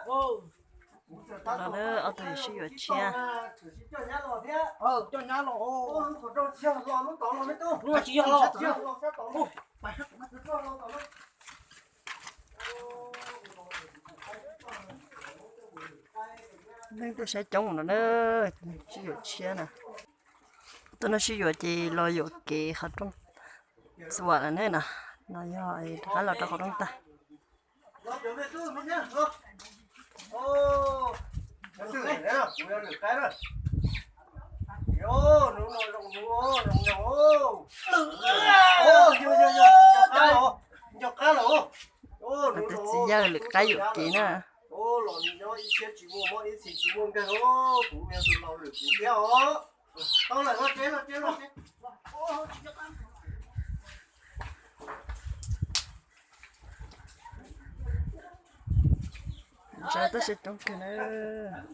Los na, ob tug sib yuav tshiab. Neeg tuaj saib coob no na, sib yuav tshiab na. Tuaj no sib yuav ces los yuam kev qhov rooj txuas lawm ne no. No yog rov qab los rau qhov rooj tag. Tus txiv yawg lwm qaib yuam kev na. Ntsa tab sis coob kawg na.